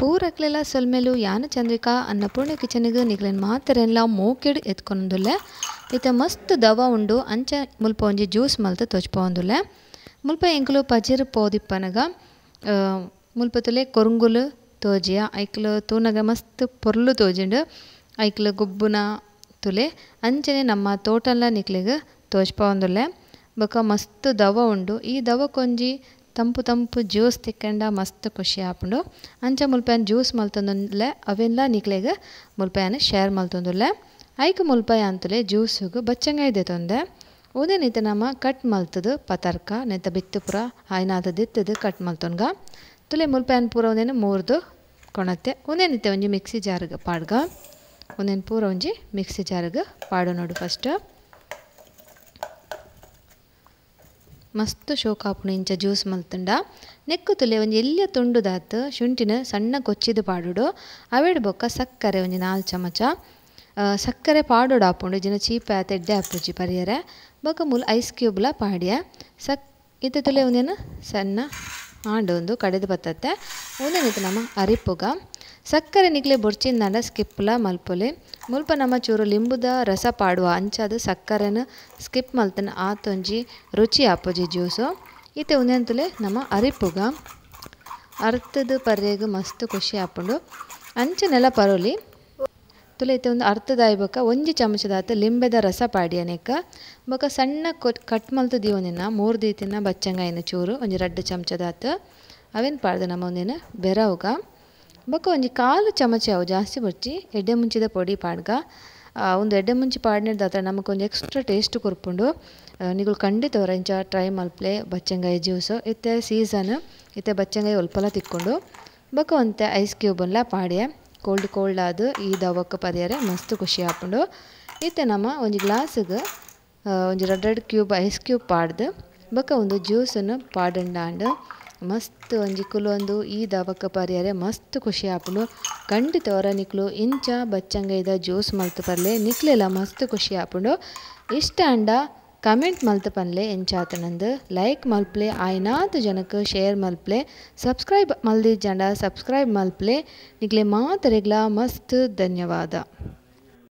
ಪೂರಕ್ಲೆಲ ಸೊಲ್ಮೆಲು ಯಾನ ಚಂದ್ರಿಕಾ ಅನ್ನಪೂರ್ಣ ಕಿಚನ್ಗ್ ನಿಕ್ಲೆನ್ ಮಾತೆರೆನ್ಲ ಮೋಕೆಡ್ ಎತ್ಕೊಂದುಲ್ಲೆ. ಇತ್ತೆ ಮಸ್ತ್ ದವ ಉಂಡು ಅಂಚ ಮುಲ್ಪ ಒಂಜಿ ಜ್ಯೂಸ್ ಮಲ್ತ್ ತೋಜ್ಪಾವೊಂದುಲ್ಲೆ. ಮುಲ್ಪ ಎಂಕುಲು ಪಜಿರ್ ಪೋದಿಪ್ಪನಗ ಮುಲ್ಪ ತುಲೆ ಕೊರುಂಗುಲು ತೋಜಿಯ ಐಕ್ಲು ತೂನಗ ಮಸ್ತ್ ಪೊರ್ಲು ತೋಜಿಂಡು ಐಕ್ಲು ಗುಬ್ಬುನ ತುಲೆ ಅಂಚನೆ ನಮ್ಮ ತೋಟಲ ನಿಕ್ಲೆಗ್ ತೋಜ್ಪಾವೊಂದುಲ್ಲೆ. ಬೊಕ ಮಸ್ತ್ ದವ ಉಂಡು ಈ ದವಕೊಂಜಿ ತಂಪು ತಂಪು ಜ್ಯೂಸ್ ತಿಕ್ಕಂಡ ಮಸ್ತ್ ಖುಷಿ ಆಪುಂಡು. ಅಂಚ ಮುಲ್ಪ ಯಾನ್ ಜ್ಯೂಸ್ ಮಲ್ತೊಂದುಲ್ಲೆ ಅವೆನ್ಲ ನಿಕ್ಲೆಗ್ ಮುಲ್ಪ ಯಾನ್ ಶೇರ್ ಮಲ್ತೊಂದುಲ್ಲೆ. ಐಕ್ ಮುಲ್ಪ ಯಾನ್ ತುಲೆ ಜ್ಯೂಸುಗು ಬಚ್ಚಂಗಾಯಿ ದೆತೊಂದೆ. ಉಂದೆನ್ ಇತ್ತೆ ನಮ ಕಟ್ ಮಲ್ತುದು ಪತರ್ಕ ನೆತ್ತ ಬಿತ್ತು ಪೂರ ಆಯ್ನಾತ್ ದಿತ್ತುದು ಕಟ್ ಮಲ್ತೊನ್ಗ. ತುಲೆ ಮುಲ್ಪ ಯಾನ್ ಪೂರ ಉಂದೆನ್ ಮೂರ್ದು ಕೊಣತ್ತೆ. ಉಂದೆನ್ ಇತ್ತೆ ಒಂಜಿ ಮಿಕ್ಸಿ ಜಾರ್ಗ್ ಪಾಡ್ಗ. ಉಂದೆನ್ ಪೂರ ಒಂಜಿ ಮಿಕ್ಸಿ ಜಾರ್ಗ್ ಪಾಡೊನೊಡು ಫಸ್ಟ್. ಮಸ್ತ್ ಶೋಕ್ ಆಪುಂಡು ಇಂಚ ಜ್ಯೂಸ್ ಮಲ್ತುಂಡ. ನೆಕ್ಕು ತುಲೆ ಒಂಜಿ ಎಲ್ಯ ತುಂಡುದಾತ್ ಶುಂಠಿನ ಸಣ್ಣ ಕೊಚ್ಚಿದ್ ಪಾಡೊಡು. ಅವೆಡ್ ಬೊಕ್ಕ ಸಕ್ಕರೆ ಒಂಜಿ 4 ಚಮಚ ಸಕ್ಕರೆ ಪಾಡೊಡು ಆಪುಂಡು ಇಜ್ಜಿಂಡ ಚೀಪೆ ಆತ್ ಎಡ್ಡೆ ಆಪುಜಿ ಪರಿಯರೆ. ಬೊಕ್ಕ ಮೂಲು ಐಸ್ ಕ್ಯೂಬ್ಲ ಪಾಡ್ಯ. ಇತ್ತೆ ತುಲೆ ಉಂದೆನ್ ಸಣ್ಣ ಆಂಡ್ ಉಂದು ಕಡೆದು ಬತ್ತತ್ತೆ. ಉಂದೆನ್ ಇತ್ತೆ ನಮ ಅರಿಪುಗ. ಸಕ್ಕರೆ ನಿಕ್ಲೆ ಬೊರ್ಚಿಂದಾಂಡ ಸ್ಕಿಪ್ಲ ಮಲ್ಪೊಲಿ. ಮುಲ್ಪ ನಮ ಚೂರು ಲಿಂಬುದ ರಸ ಪಾಡುವ ಅಂಚಾದ್ ಸಕ್ಕರೆನ್ ಸ್ಕಿಪ್ ಮಲ್ತನ ಆತೊಂಜಿ ರುಚಿ ಆಪುಜಿ ಜ್ಯೂಸು. ಇತ್ತೆ ಉಂದೆನ್ ತುಲೆ ನಮ ಅರಿಪುಗ. ಅರ್ತದ ಪರ್ಯಗ್ ಮಸ್ತ್ ಖುಷಿ ಆಪುಂಡು. ಅಂಚನೆಲ ಪರೊಲಿ. ತುಲೆ ಇತ್ತೆ ಉಂದು ಅರ್ತದಾಯಿ ಬೊಕ್ಕ ಒಂಜಿ ಚಮಚದಾತ್ ಲಿಂಬೆದ ರಸ ಪಾಡ್ಯನೆಕ್. ಬೊಕ್ಕ ಸಣ್ಣ ಕಟ್ ಮಲ್ತ್ ದೀವೊಂದಿನ ಮೂರು ದೀತಿನ ಬಚ್ಚಂಗಾಯಿನ ಚೂರು ಒಂಜಿ 2 ಚಮಚದಾತ್ ಅವೆನ್ ಪಾಡ್ದ್ ನಮ ಉಂದೆನ್ ಬೆರವುಗ. ಬೊಕ್ಕ ಒಂಜಿ 1/4 ಚಮಚ ಅವು ಜಾಸ್ತಿ ಬೊರ್ಚಿ ಎಡ್ಡೆ ಮುಂಚಿದ ಪೊಡಿ ಪಾಡ್ಗ. ಉಂದು ಎಡ್ಡೆ ಮುಂಚಿ ಪಾಡ್ನೆಡ್ದಾತ್ರ ನಮಕ್ ಒಂಜಿ ಎಕ್ಸ್ಟ್ರಾ ಟೇಸ್ಟ್ ಕೊರ್ಪುಂಡು. ನಿಕುಲು ಖಂಡಿತ ಒರ ಇಂಚ ಟ್ರೈ ಮಲ್ಪಲೆ ಬಚ್ಚಂಗಾಯಿ ಜ್ಯೂಸು. ಇತ್ತೆ ಸೀಸನ್ ಇತ್ತೆ ಬಚ್ಚಂಗಾಯಿ ಒಲ್ಪಲ ತಿಕ್ಕೊಂಡು. ಬೊಕ್ಕ ಒಂತೆ ಐಸ್ ಕ್ಯೂಬನ್ಲ ಪಾಡ್ಯ. ಕೋಲ್ಡ್ ಕೋಲ್ಡ್ ಆದ್ ಈ ದವಕ್ ಪರಿಯರೆ ಮಸ್ತ್ ಖುಷಿ ಆಪುಂಡು. ಇತ್ತೆ ನಮ ಒಂಜಿ ಗ್ಲಾಸ್ಗ್ ಒಂಜಿ 2 cube ice cube ಪಾಡ್ದ್ ಬೊಕ್ಕ ಒಂದು ಜ್ಯೂಸನ್ನು ಪಾಡಂಡಾಂಡ್ ಮಸ್ತ್ ಒಂಜಿ ಕುಲೊಂದು ಈ ದವಕ್ ಪರಿಯರೆ ಮಸ್ತ್ ಖುಷಿ ಆಪುಂಡು. ಖಂಡಿತ ಒರ ನಿಕ್ಲು ಇಂಚ ಬಚ್ಚಂಗಾಯಿದ ಜ್ಯೂಸ್ ಮಲ್ತ್ ಪರ್ಲೆ ನಿಕ್ಲೆಲ ಮಸ್ತ್ ಖುಷಿ ಆಪುಂಡು. ಇಷ್ಟ ಆಂಡ ಕಮೆಂಟ್ ಮಲ್ತ್ ಪನ್ಲೆ ಎಂಚಾತನಂದು. ಲೈಕ್ ಮಲ್ಪ್ಲೆ, ಆಯ್ನಾತ್ ಜನಕ್ ಶೇರ್ ಮಲ್ಪ್ಲೆ, ಸಬ್ಸ್ಕ್ರೈಬ್ ಮಲ್ದಿಜ್ಜಾಂಡ ಸಬ್ಸ್ಕ್ರೈಬ್ ಮಲ್ಪ್ಲೆ. ನಿಕ್ಲೆ ಮಾತೆರೆಗ್ಲ ಮಸ್ತ್ ಧನ್ಯವಾದ.